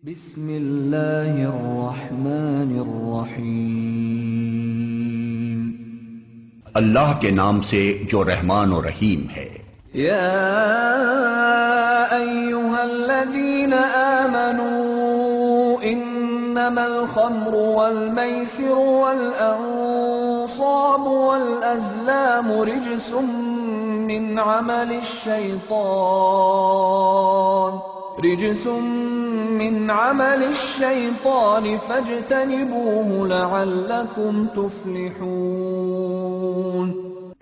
بسم الله الرحمن الرحيم. اللہ کے نام سے جو رحمان و رحیم ہے۔ يا أيها الذين آمنوا إنما الخمر والميسر والأنصاب والأزلام رجس من عمل الشيطان، رجس من عمل الشيطان فاجتنبوه لعلكم تفلحون.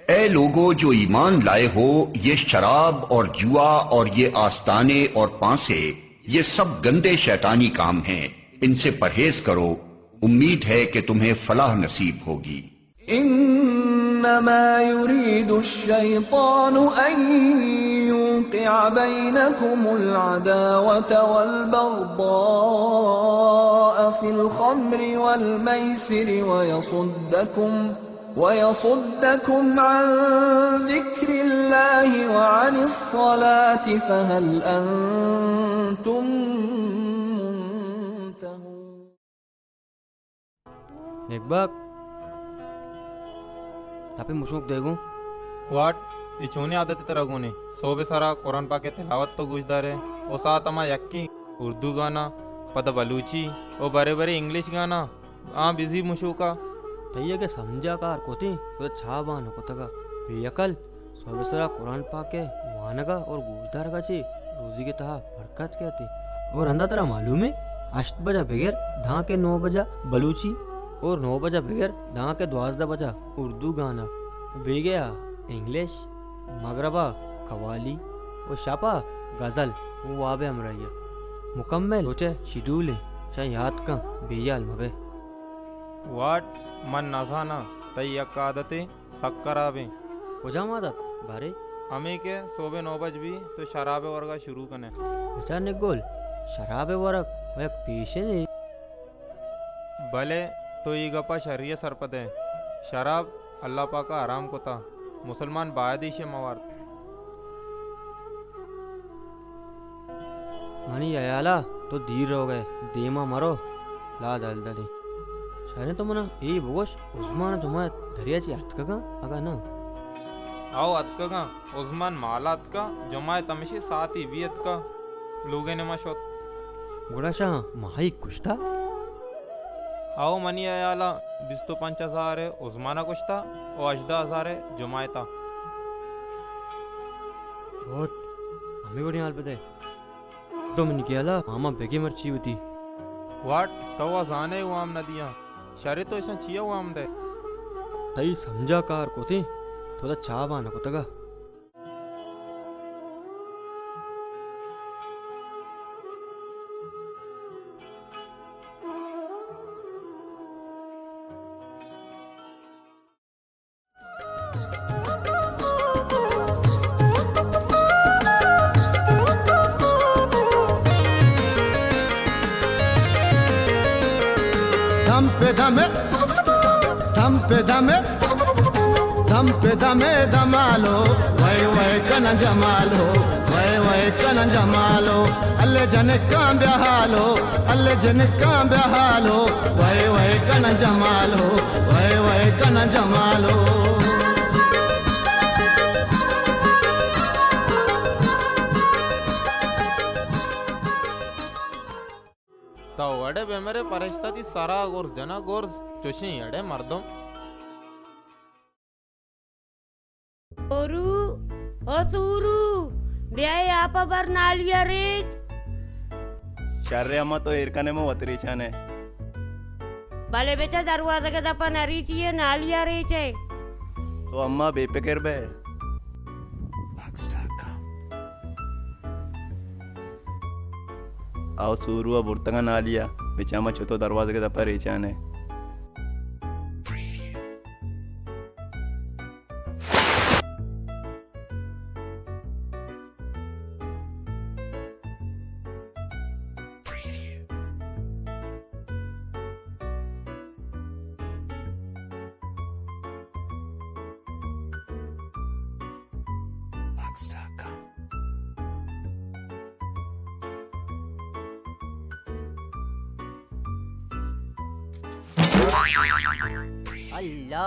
اے لوگو جو ایمان لائے ہو، یہ شراب اور جوا اور یہ آستانے اور پانسے، یہ سب گندے شیطانی کام ہیں، ان سے پرہیز کرو، امید ہے کہ تمہیں فلاح نصیب ہوگی۔ إنما يريد الشيطان أن يوقع بينكم العداوة والبغضاء في الخمر والميسر ويصدكم، ويصدكم عن ذكر الله وعن الصلاة فهل أنتم منتهون. نیک بخت، تپے مشوک دے گوں۔ واٹ، اے چونیں عادتے ترا گون ایں؟ سہب ءِ سرا قرآن پاک ءِ تلاوت تو گوش دار ئے، او ساعت ہما یکیں اردو گانا، پدا بلوچی، او برے برے انگلش گانا، آ بزی مشوکا۔ تئی اگہ سمجھا کار کتیں، تو چا بان کتگا، بے عقل۔ سہب ءِ سرا قرآن پاک ءِ وانگ ءَ اور گوشدارگ ءَ چہ روزیگ ءِ تہا برکت کیت۔ اور رندا ترا معلوم ایں، ہشت بجہ بگر دانکہ نو بجہ بلوچی اور نو بجہ بگر دانکہ دوازدہ بجہ اردو گانا، بیگہ ءَ انگلش، مغرب ءَ قوالی و شپ ءَ غزل و واب ءِ ہمراہی ءَ مکمل روچ ءِ شیڈول ایں، چہ یات کن، بے ہیال مہ بئے۔ واٹ، من نزاناں، تئی یک عادتے سک خرابیں۔ کجام عادت بارے؟ ہمے کہ سہب ءِ نو بج بی تو شراب ءِ ورگ ءَ شروع کن ئے۔ بچار نگول، شراب ءِ ورگ و یک پیشنے۔ بلے تو اے گپ ءَ شری ءَ سرپد ئے۔ شراب اللہ پاک ءَ حرام کتا۔ مسلمان باید ایشی ءَ مہ وارت۔ منی ہیال ءَ تو دیر روگ ئے، دیما مرو، لا دلدلیں۔ شریں تو منا اے بگوش، عثمان ءَ جمعہ ءَ دریا چہ اتکگاں اگاں نہ؟ او اتکگاں، عثمان مالا اتکا، جمعہ ءَ تمشی ساعتی بی اتکا، لوگ ءِ نیما شت۔ گڑا شاہ ماہیگ کشتا؟ او منی ہیال ءَ بیست و پنچ ہزار ءَ عثمان ءَ کشتا و ہژدہ ہزار ءَ جمعہ ءَ تا۔ گڈ، ہمے وڑیں حال بدئے۔ تو منی خیال ءَ ماما بگے مرچی وتی۔ واٹ، تو وا زانے وام نہ دیاں۔ شرے تو ایشاں چیا وام دئے؟ تئی سمجھا کار کتیں، تو دا چا بان کتگا۔ دم پہ دمے، دم پہ دمے، دم پہ دمے دمالو، وے وے کن جمالو، وے وے کن جمالو، اللہ جنکاں بہالو، اللہ جنکاں بہالو، وے وے کن جمالو، وے وے کن جمالو۔ تو وڑے بہ مرے پرشتہ تی سرا گرز جنا گرز، چوشیں اڑے مردم۔ سورو، او سورو، بیا اے آپ ءَ بر نالی ءَ ریچ۔ شر اما تو ایر کنے من وت ریچانے۔ بلے بچا دروازگ ءِ دپ ءَ نہ ریچی ئے، نالی ءَ ریچ ئے۔ تو اما بے پکر بئے۔ او سورو ءَ برتگاں نالی ءَ، بچا ما چتو دروازگ ءِ دپ ءَ ریچانے۔ اللہ۔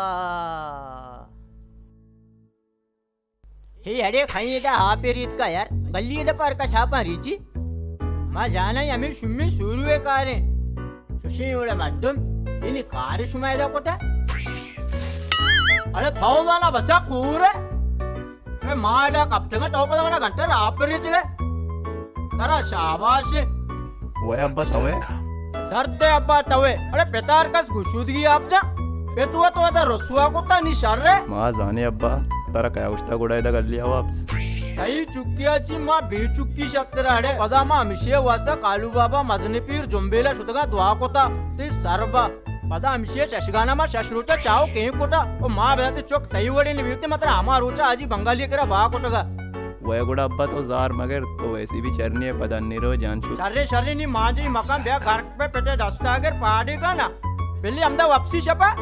ہے اڑے کھائیں دا ہاپے ریت کا یار، گلی دا پر کا چھاپا ریچی۔ ما جانا ہمیں شمی شروع کاریں۔ چوشیں وڑے مردم، اینی کار شما ادا کتا؟ اڑے تھاو زانا بچا کور ہے۔ اڑے ما ادا کپتگا تو پدا منا گھنٹہ را پر ریچ گئے۔ ترا شاباش۔ وے ابا توے۔ درد ابا توے۔ اڑے پتار کس گشودگی آپ جا۔ پتو تو ادا رسوا کتا نی شر ہے۔ ما زانے ابا، ترا کیا گشتا گڑا ادا گلی واپس۔ تئی چکیا چی ما بے چکی شتر اڑے۔ پدا ما ہمشی واسطہ کالو بابا مزن پیر جنبیلا شتگا دعا کتا۔ تی سر با۔ پدا ہمشی ششگانا ما شش روچا چاو کہیں کتا۔ او ما بدا تی چک تئی وڑے نبیتے مطلب ہما روچا آجی بنگالی کرا با کتگا۔ وے گڑا ابا تو زار مگر، تو ویسی بھی شرنی ہے، پدا نیرو جان شو۔ شرے شرے نی مانجی مکان بیا گھر پہ پٹے دستا اگر پاڑے کا نا۔ بلی ہمدا واپسی شپا۔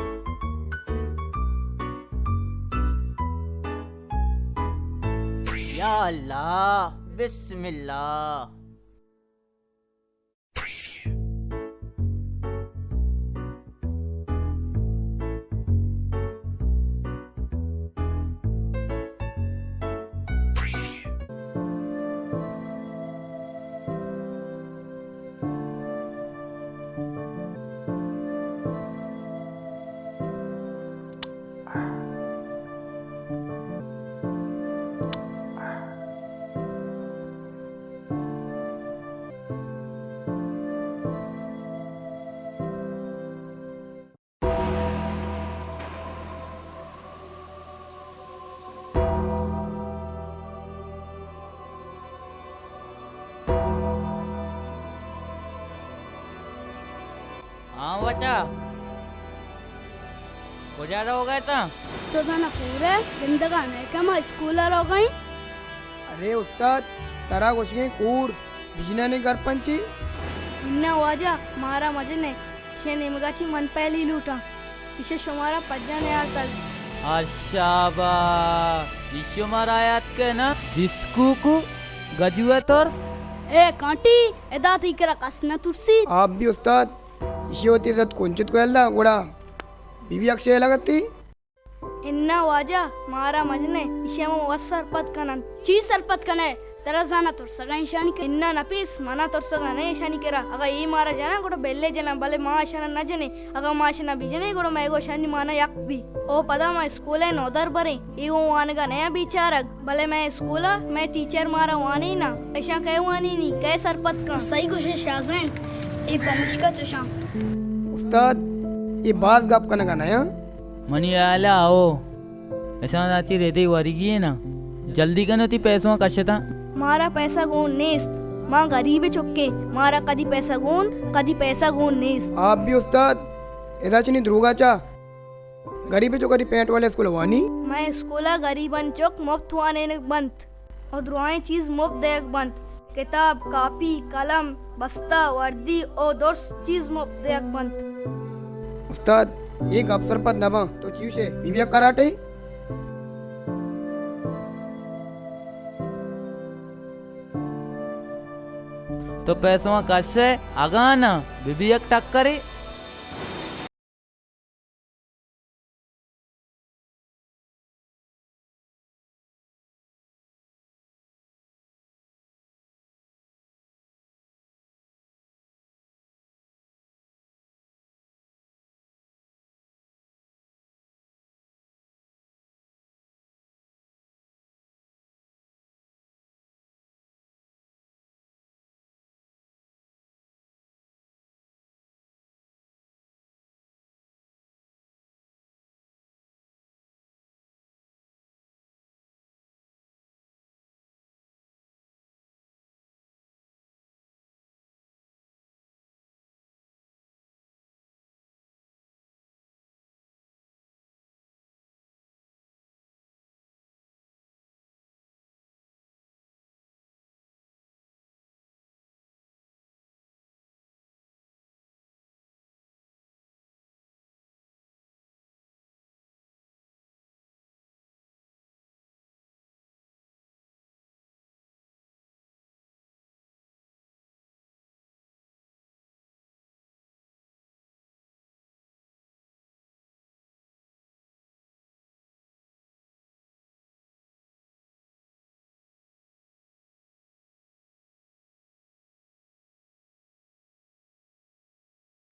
یا اللہ، بسم اللہ۔ ہاں بچا، کجا روگ ءَ اتاں؟ تو زانا کور ئے، گندگا نئے کہ ما اسکول ءَ روگ ءَ ایں۔ ارے استاد، ترا گوشگ ءَ ایں کور، بجنانی گرپنچی؟ اناں واجہ، مارا مجن ئے، ایشی ءِ نیمگا چی من پہلی لوٹاں، ایشی ءَ شمارا پجاں نیارتگ۔ ارشابا، ایشی ءَ مارا یات کہ نا، دیست کوکو، گجو ءِ ترس۔ اے کانٹی، ادا تئی کرا کس نہ ترسی۔ آپ بھی استاد، ایشی ءَ وتی عزت کنچت کو یلا، گڑا بی بی اکشے لگتی۔ اناں واجہ، مارا مجن ئے، ایشی ءَ ما وت سرپد کنن۔ چی سرپد کن ئے؟ ترا زانا ترسگا ایشانی کہ۔ اناں نپیس، منا ترسگا نہ ایشانی کرا۔ اگاں اے مارا جناں، گڑا بلے جناں، بلے ما ایشانا نہ جنیں۔ اگاں ما ایشانا بجنیں، گڑا مئے گوں ایشانی مانا یک بی۔ او پدا ما اسکول ءَ نودربریں۔ اے گوں وانگا نیاں بیچارگ، بلے مئے اسکول ءَ مئے ٹیچر مارا وانیناں۔ ایشاں کئے وانینی، کئے سرپد کن؟ تو سہی گوشے شاہ زین، اے پمشکا چشاں۔ استاد، اے باز گپ کنگا نیاں۔ منی ہیال ءَ آؤ، اشاں چی ریدے ورگی ئے نا۔ جلدی کن وتی پیسواں کشتاں۔ مارا پیسہ گون نیست، ما غریب چکیں، مارا کدی پیسہ گون، کدی پیسہ گون نیست۔ آپ بھی استاد، ادا چنی دروگا چا؟ غریب چک وتی پینٹ والے اسکول وانی؟ مئے اسکول ءَ غریبانی چک مفت وانینگ بنت۔ او درائیں چیز مپت دئیگ بنت، کتاب، کاپی، قلم، بستہ، وردی او درس چیز مپت دئیگ بنت۔ استاد، اے گپ سرپد نہ باں، تو چی گوشے؟ بی بی یک کراٹے؟ تو پیسواں کشے، اگاں نہ، بی بی یک ٹکرے۔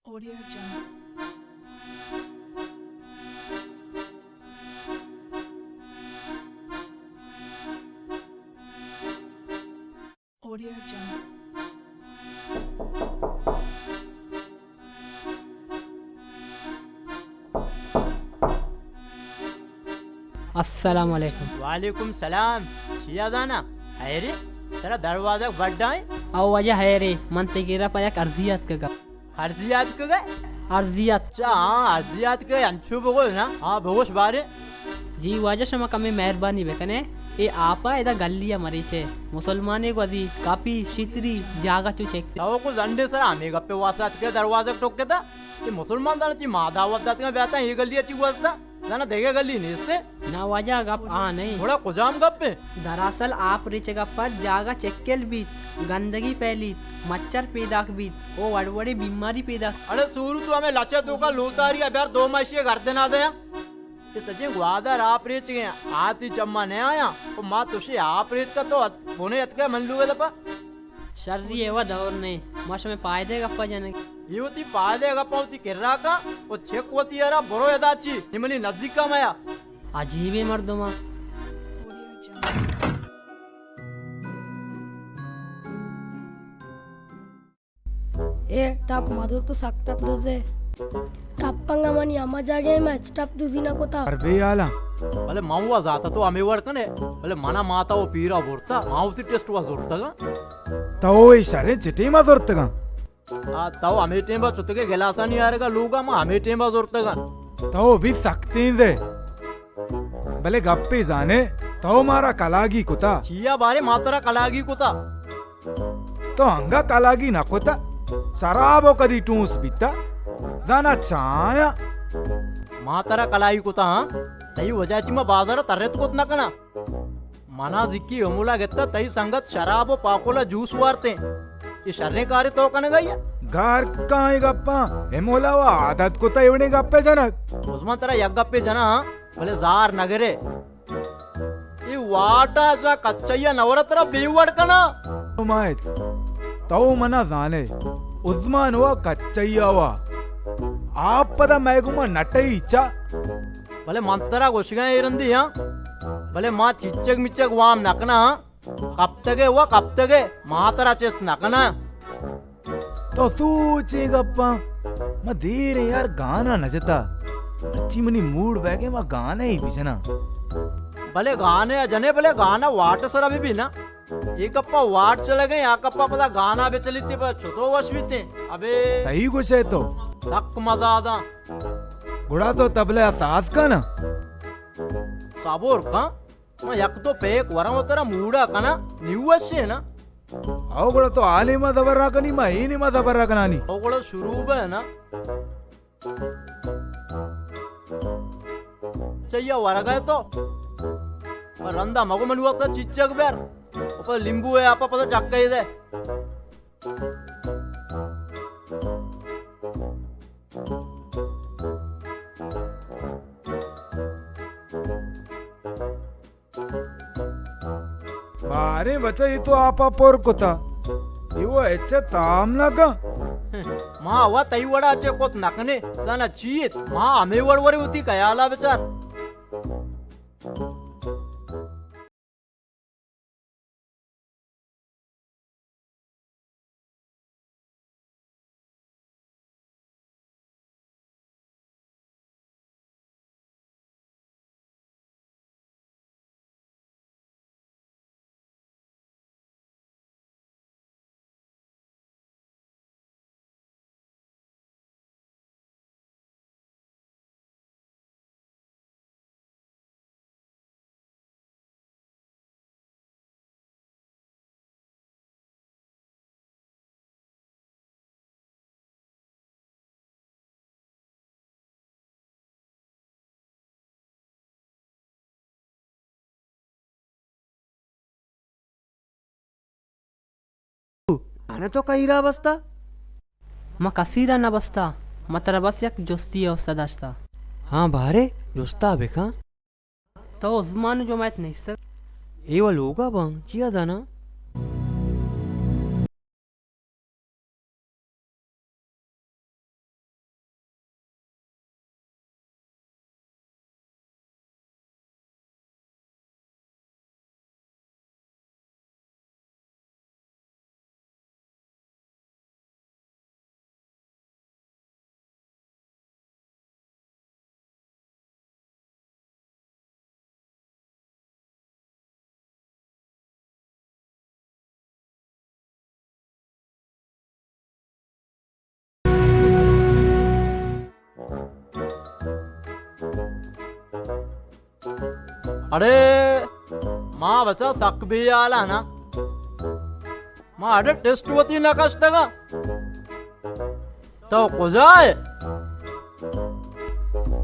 Audio Jungle. Audio Jungle. السلام علیکم۔ وعلیکم سلام۔ چیا زانا؟ حیرے؟ ترا دروازگ بڈائیں؟ او واجہ حیرے، من تئی کرا پہ یک عرضی آتکگا۔ عرضی آتکگے؟ عرضی آت۔ اچھا، ہاں، عرضی آتکگے، انچو بگوش نا۔ ہاں، بگوش بارے۔ جی واجہ، شما کمے مہربانی بکنے، اے آپا ادا گلی ء مریچے، مسلمانے گوزی، کپی، شتری، جاگہ چو چک۔ تو کو زنڈے سرا ہمے گپے واسطہ آتکے دروازگ ٹکتا؟ اے مسلمان دانا چی ما دعوت داتگا بیاتا اے گلی ء چی واسطہ؟ زانا دگہ گلی نیست؟ نا واجہ، گپ آ نہیں۔ گڑا کجام گپ ہے؟ دراصل آپ ریچگا پد جاگہ چکل بیت، گندگی پھیلیت، مچھر پیداک بیت، او وڑ وڑے بیماری پیداک۔ اڑے سورو، تو ہمیں لچے تو کا لوتاری ابیار دو ماشی گردنا دیا۔ اے سجیں گوادر آپ ریچگیں، آتی چما نہ آیا۔ او ما تشی آپ ریچ کا تو ات-، بنے اتکے من لوگے دپا۔ شری ہے و دور نہیں، ما شمے پائدے گپا جنگ۔ یہ وتی پائدے گپا وتی کرا کا، او چک وتی یارا برو ادا چی، نی منی نزدیکا میا۔ عجیبیں مردما۔ اے ٹپ مدو تو سک ٹپ دوزے۔ ٹپ انگا منی ہما جاگہ میں اچ ٹپ دوزی نہ کتا۔ ہر بے حالاں۔ بلے من وا زاتا تو ہمے وڑ کنے، بلے منا ماتا و پیرا برتا، ما اسی ٹیسٹ وا زورتگا۔ تو اے شریں چٹی ما زورتگا؟ آ، تو ہمے ٹیم با چتگے گلاسانی آرگا لوگا، ما ہمے ٹیم با زورتگا۔ تو بھی سختیں دے۔ بلے گپے زانے، تو مارا کلاگی کتا۔ چیا بارے ما ترا کلاگی کتا؟ تو انگا کلاگی نہ کتا۔ شراب و کدی ٹونس بیتا۔ زانا چایا۔ ما ترا کلاگی کتا، ہاں؟ تئی وجہ چی ما بازار ترت کت نہ کنا۔ منا زکی امولا گتا تئی سنگت شراب و پاکولا جوس وارتیں۔ یہ شریں کارے تو کنگا یا؟ گار کائیں گپاں، امولا و عادت کتا ایوڑیں گپے جنگ۔ عثمان ترا یک گپے جنا، ہاں؟ بلے زار نگرے۔ اے واٹا چا کچیا نورا ترا بے وڑ کنا۔ تو مایت، تو منا زانے، عثمان وا کچیا وا۔ آپ پدا مئے گما نٹئی چا۔ بلے من ترا گوشگا اے رندی ہاں۔ بلے ما چچگ مچگ وام نہ کنا ہاں۔ کپتگے وا کپتگے، ما ترا چست نہ کنا۔ تو سوچ اے گپاں۔ ما دیر ایں یار گانا نہ جتا۔ مرچی منی موڈ بیگے ما گانا ہی بجنا۔ بلے گانا جنے، بلے گانا واٹ سرا بھی بھی نا۔ اے گپا واٹ چلگے، یا گپا پدا گانا بچلیتے پدا چتو وش بیتے۔ ابے۔ صحیح گوشے تو۔ سک مزہ دا۔ گڑا تو طبلہ ساز کن۔ صبر کن۔ ما یک دو پیک وراں و ترا موڈا کناں، نی وشے نا۔ او گڑا تو آ نیما زبر را کنی، ما اے نیما زبر را کنانی۔ او گڑا شروع بہ نا۔ چیا ورگا تو۔ رندا مگو منی واسطہ چچک بر۔ او پہ لیمبو ہے، آپا پتہ چکے دے۔ باریں بچہ، اے تو آپا پر کتا، اے وہ اچ تام نہ کن۔ ما وا تئی وڑا چے کت نہ کنے، دانا چیت، ما ہمے وڑ وڑے وتی خیالا بچار۔ انا تو کئی را بستا؟ ما کسی را نہ بستا، ما ترا بس یک جستی ء استاد داشتا۔ ہاں بارے، جستا بکن۔ تو عثمان جماعت نیست؟ اے و لوگا باں، چیا زاناں؟ اڑے، ما بچا سک بے حال آں نا۔ ما اڑے ٹیسٹ وتی نہ کشتگا۔ تو کجا ئے؟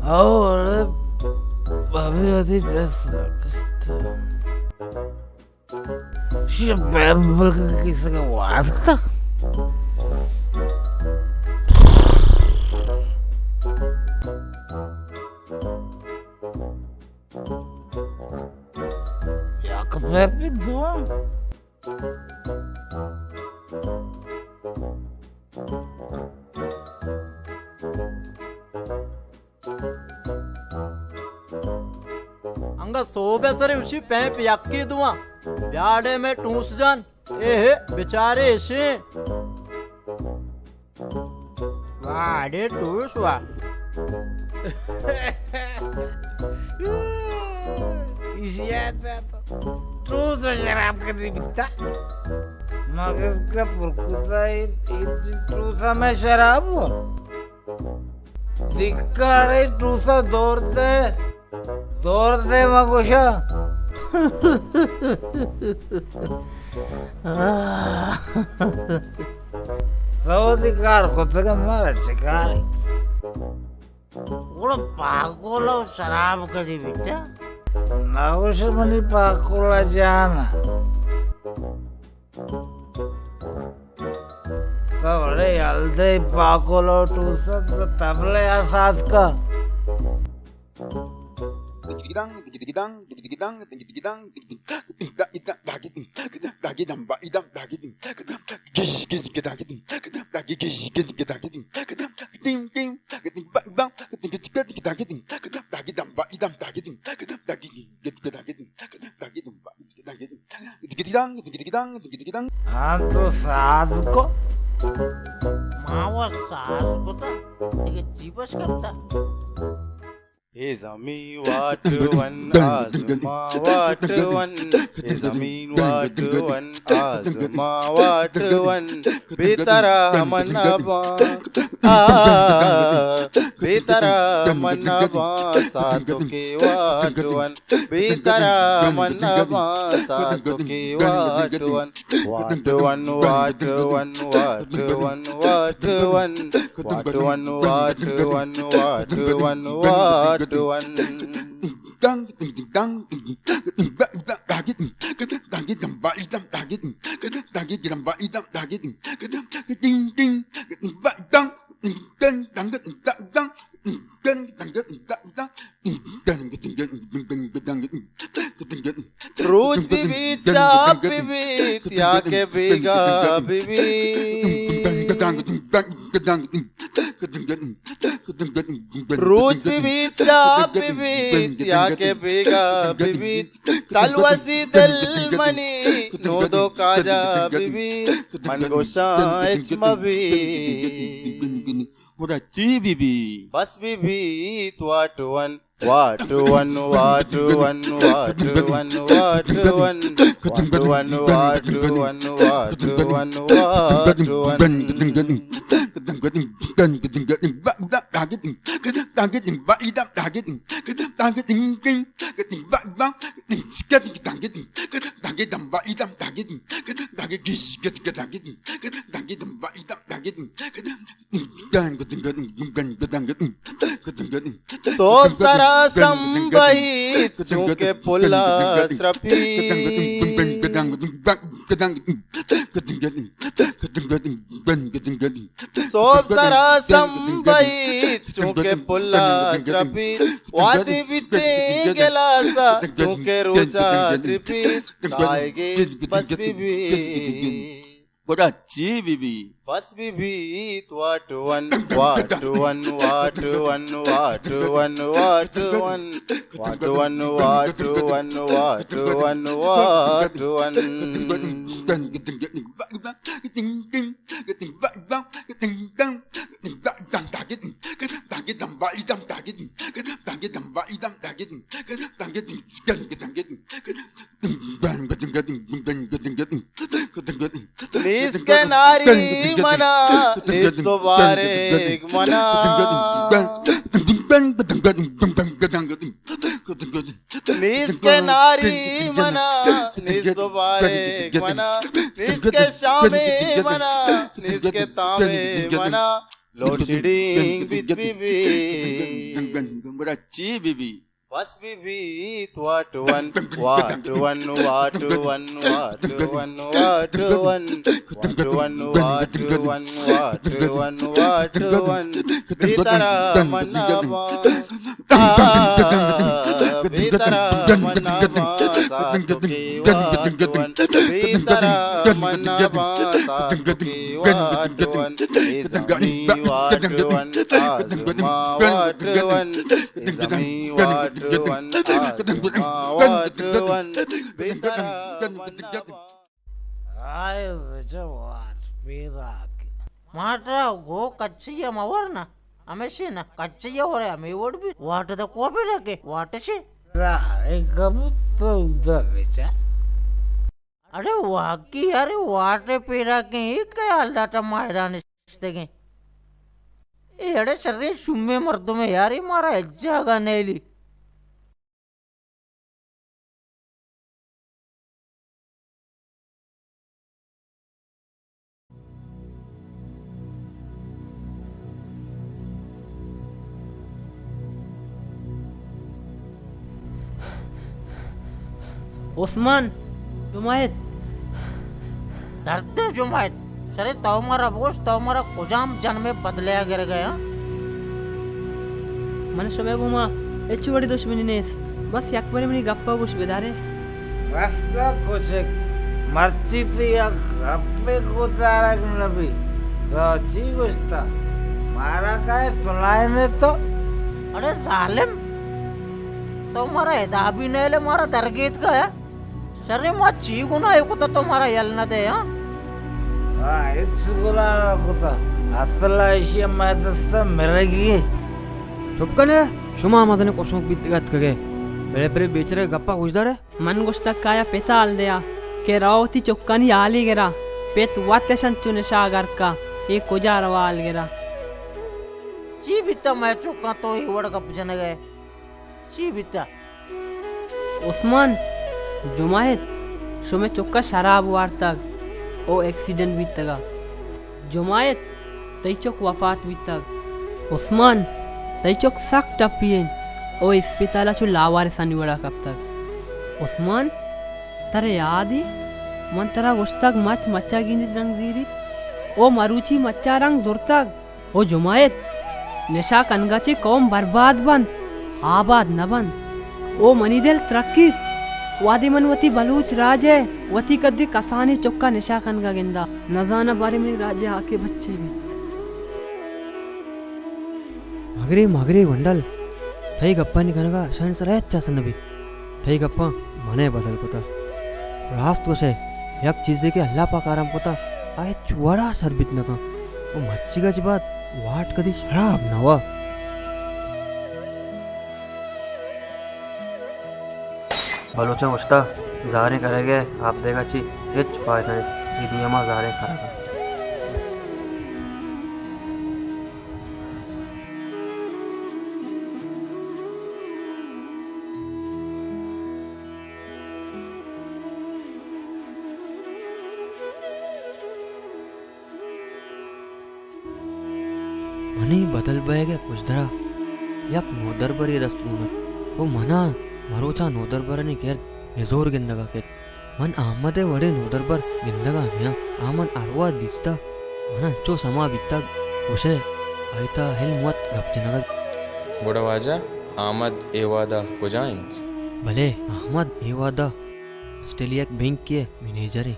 او، اڑے، ابھی وتی ٹیسٹ نہ کشتگا۔ شی بیمبل کسی کا وارتا۔ یک بیمبل دو۔ انگا سوب ءِ سرے اشی پیمپ یکی دواں۔ بیاڑے مئے ٹونس جان، اے ہے بچارے اشیں۔ واہ، اڑے ٹونس واہ۔ ایشی ءَ چہ تو ٹونس ءَ شراب کدی بیتا؟ مگس کا پرکتا ہے، ٹونس ءَ مئے شراب ہوا۔ دکارے ٹوسا دور دے، دور دے ما گوشا۔ سعودی کار کتگ مارا چکارے۔ گڑا پاکولا و شراب کدی بیتا؟ نہ گوش منی پاکولا جان۔ تو وڑے یل دے پاکولو ٹوسا تو تبلے ءَ ساز کا۔ ہاں تو ساز کو۔ ما و ساز کو تا۔ دگہ چی بش کرتا؟ اے زمین واٹ ون آزما واٹ ون، اے زمین واٹ ون آزما واٹ ون، بے ترا من باں، آ، بے ترا من باں، ساتو کے واٹ ون۔ بے ترا من باں ساتو کے واٹ ون، واٹ ون، واٹ ون، واٹ ون، واٹ ون، واٹ ون، واٹ ون، واٹ ون۔ روچ بہ بیت، شپ بہ بیت، یا کہ بیگاہ بہ بیت۔ روچ بہ بیت، شپ بہ بیت، یا کہ بیگاہ بہ بیت۔ تلوسی دل منی نودو کاجا بہ بیت، من گوشاں ہچ مہ بیت۔ گڑا چی بہ بیت؟ بس بہ بیت واٹ ون، واٹ ون، واٹ ون، واٹ ون، واٹ ون۔ سوب سرا سمبہیت چونکہ پلا سرپیت۔ سوب سرا سمبہیت چونکہ پلا سرپیت۔ وادی بیتیں گلاسا چونکہ روچا ترپیت۔ سائگے بس بہ بیت۔ گڑا چی بہ بیت؟ بس بہ بیت واٹ ون، واٹ ون، واٹ ون، واٹ ون، واٹ ون۔ واٹ ون، واٹ ون، واٹ ون، واٹ ون۔ نیست کہ ناری منا، نیست و باریگ منا۔ نیست کہ ناری منا، نیست صبحائے منا، نیست کہ شامے منا، نیست کہ تامے منا، لوڈ شیڈنگ بیت بی بی۔ گڑا چی بی بی؟ بس بی بی، واٹ ون، واٹ ون، واٹ ون، واٹ ون، واٹ ون، واٹ ون، واٹ ون، واٹ ون، واٹ ون، بی ترا منا با۔ آ، بی ترا منا با، ساتو کی واٹ ون، بی ترا منا با، ساتو کی واٹ ون، اے زمین واٹ ون، آزما واٹ ون، اے زمین واٹ ون، آزما واٹ ون، بی ترا منا با۔ آئے بچہ واٹ پیداک۔ ماٹا گو کچیا مور نا، ہمیشی نا، کچیا ورے ہمیں وڑ بی، واٹ دا کو پیداکے، واٹ شے۔ سارے گبو تو دا بچہ۔ اڑے واقعی یار، واٹ پیداکے، اے کیا حال داتا ماہران شتگیں۔ اے اڑے شریں شومیں مردمے یار، اے مارا ہچ جاگہ نیلی۔ عثمان، جماعت۔ درد جماعت۔ شرے تو مارا بگوش، تو مارا کجام جنمے بدلے ءَ گرگ ءَ، ہاں؟ من شمئے گوما ہچ وڑی دشمنی نیست، بس یک برے منی گپ ءَ گوش بدارے۔ بس کن کچک، مرچی تئی یک گپے گوشدارگ نہ بیت۔ تو چی گوشتہ؟ مارا کئے سنائینے تو؟ اڑے ظالم، تو مارا ادا بھی نیلے، مارا درگیتکا ئے۔ شریں ما چی گناہے کتا تو مارا یل نہ دے، ہاں؟ آ، ہچ گناہ نہ کتا۔ اصل ایشی مئے دستا مرگی۔ چپ کنے، شما مزنیں کسوک بیتگ اتکگے۔ برے برے بیچارہ گپا گوشدارے۔ من گوشتگ کایا پت حال دیا کہ رو وتی چکانی حالی گرا۔ پت وت اش انچو نشہ غرقا، اے کجا روا حال گرا۔ چی بیتا مئے چکاں تو اے وڑ گپ جنگے؟ چی بیتہ؟ عثمان، جماعت، شمئے چکا شراب وارتگ، او ایکسیڈنٹ بیتگا۔ جماعت، تئی چک وفات بیتگ۔ عثمان، تئی چک سک ٹپی انت، او اسپتالا چو لاوارثانی وڑا کپتگ۔ عثمان، ترا یادے، من ترا گوشتگ مچ مچا گندیت رنگ زیریت، او مروچی مچا رنگ زرتگ۔ او جماعت، نشہ کنگا چہ قوم برباد بنت، آباد نہ بنت۔ او منی دل ترکیت، وہدے من وتی بلوچ راج ءَ وتی کدی کسانیں چکا نشہ کنگا گندا۔ نزاناں باریں منی راج ءِ عاقبت چے بیت۔ مگرے، مگرے گونڈل، تئی گپانی کنگا شان سرا ہچ اثر نہ بیت۔ تئی گپاں من ءَ بدل کتہ۔ راست گوش ئے، یک چیزے کہ اللہ پاک آرام کتہ، آ ہچ وڑا شر بیت نہ کنت۔ و مرچیگا چہ بعد واٹ کدی شراب نہ وا۔ بلوچاں گوشتہ، زہریں کرگ ءَ آپ دیگا چہ ہچ پائدہ نیست۔ اے دنیا ما زہریں کرگ ءَ۔ منی بدل بئیگ ءِ پژدرا یک نودربرے دست گون ات و منا مروچاں نودربرانی کرد نزور گندگا کت۔ من احمد ءِ وڑیں نودربر گندگا نیاں۔ آ من ہر وہد دیستہ، من انچو سما بیتگ، گوشئے آئی تہا علم وت گپ جنگا بیت۔ گڑا واجہ، احمد اے وہدا کجا انت؟ بلے، احمد اے وہدا آسٹریلیا یک بینکے ءِ منیجرے۔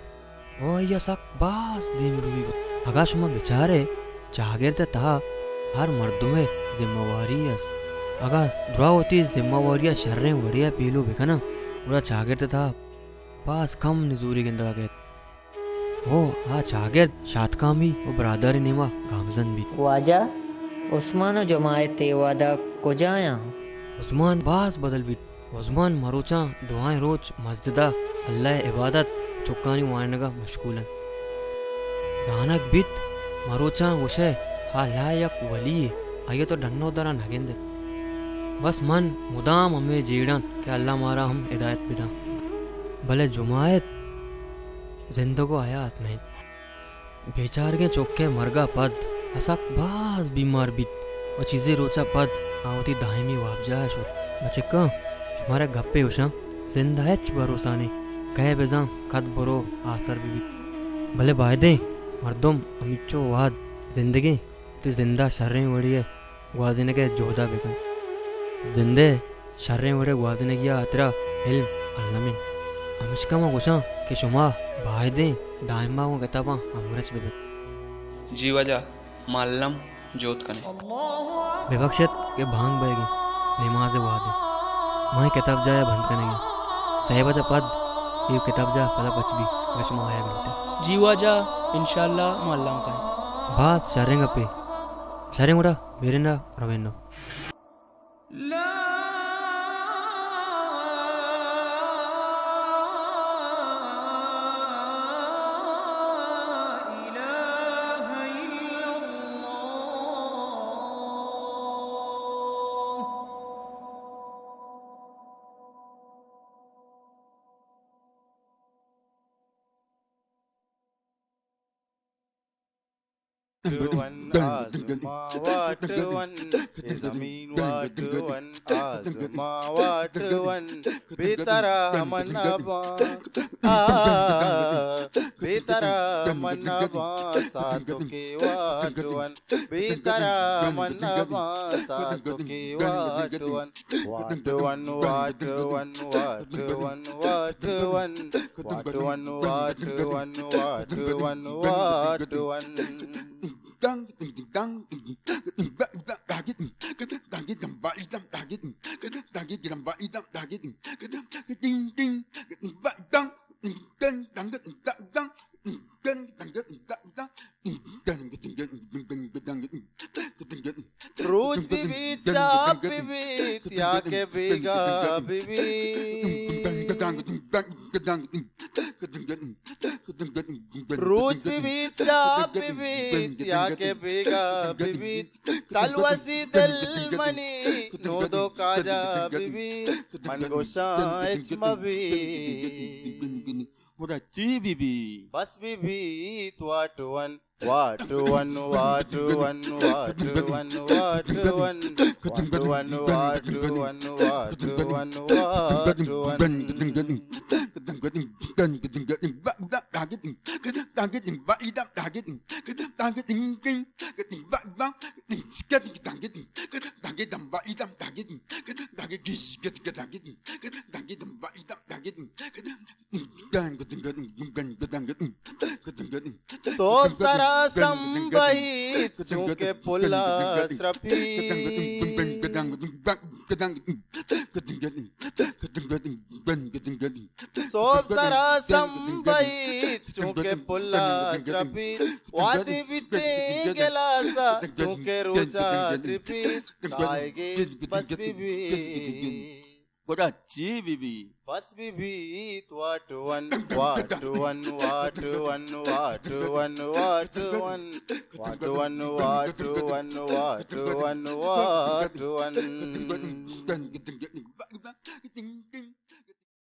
او آئی ءَ سک باز دیمروی بوت۔ اگاں شما بچارئے، چاگرد ءِ تہا ہر مردمے ذمہ واری است۔ اگاں درا وتی ذمہ واری ءَ شریں وڑے ءَ پیلو بکناں، گڑا چاگرد ءِ تہا باز کم نزوری گندگا کیت۔ او آ چاگرد شاتکامی و برادری نیما گامزن بیت۔ واجہ، عثمان و جماعت اے وہدا کجایاں؟ عثمان باز بدل بیت۔ عثمان مروچاں درائیں روچ مسجدا اللہ ءِ عبادت، چکانی وانگا مشغول انت۔ زانگ بیت مروچاں گوشئے آ اللہ ءِ یک ولی یے، آئی ءَ تو ڈن و درا نہ گندئے۔ بس من مدام ہمے جیڑاں کہ اللہ مارا ہم ہدایت بداں۔ بلے جماعت زندگ و حیات نہ انت۔ بیچارگیں چک ء مرگ ء پد اسحاق باز بیمار بیت و چیزے روچ ء پد آ وتی دائمی وابجاہ ء شت۔ بچکاں، شمارا گپے گوشاں، زند ء ہچ بھروسہ نیں، کئے بزاں کد برو آسر بہ بیت۔ بلے بائدیں مردم ہمیچو وہد زندگیں وتی زند ء شریں وڑے ء گوازینگ ء جہد ء بہ کنت۔ زند ء شریں وڑ ء گوازینگی ء ہاترا علم الم انت۔ ہمشکا ما گوشاں کہ شما بائدیں دائما گوں کتاباں ہمگرنچ بہ بیت۔ جی واجہ، ما الم جہد کنیں۔ بہ بخشت کہ بانگ بئیگ انت، نماز ء وہد انت۔ ما اے کتاب جاہ ء بند کنگ ء۔ سئے بج ء پد اے کتاب جاہ پدا پچ بیت، اگاں شما آیگ لوٹ ایت۔ جی واجہ، انشاءاللہ ما الم کائیں۔ باز شریں گپے۔ شریں گڑا بیرن ء روین ء۔ واٹ ون، آزما واٹ ون، اے زمین واٹ ون، آزما واٹ ون، بے ترا من نہ باں، آ، بے ترا من نہ باں، ساتو کے واٹ ون، بے ترا من نہ باں، ساتو کے واٹ ون۔ واٹ ون، واٹ ون، واٹ ون، واٹ ون۔ واٹ ون، واٹ ون، واٹ ون، واٹ ون۔ روچ بہ بیت، شپ بہ بیت، یا کہ بیگاہ بہ بیت۔ روچ بہ بیت، شپ بہ بیت، یا کہ بیگاہ بہ بیت۔ تلوسی دل منی نودو کاجا بہ بیت۔ من گوشاں ہچ مہ بیت۔ گڑا چی بہ بیت؟ بس بہ بیت، واٹ ون۔ واٹ ون، واٹ ون، واٹ ون، واٹ ون۔ واٹ ون، واٹ ون، واٹ ون، واٹ ون۔ سوب سرا سمبہیت، چونکہ پل ءَ سرپیت۔ سوب سرا سمبہیت، چونکہ پل ءَ سرپیت۔ وہدے بیتیں گلاس ءَ، چونکہ روچ ءَ ترپیت۔ ساہگے بس بہ بیت۔ گڑا چی بہ بیت؟ بس بہ بیت، واٹ ون، واٹ ون، واٹ ون، واٹ ون، واٹ ون۔ واٹ ون، واٹ ون، واٹ ون، واٹ ون۔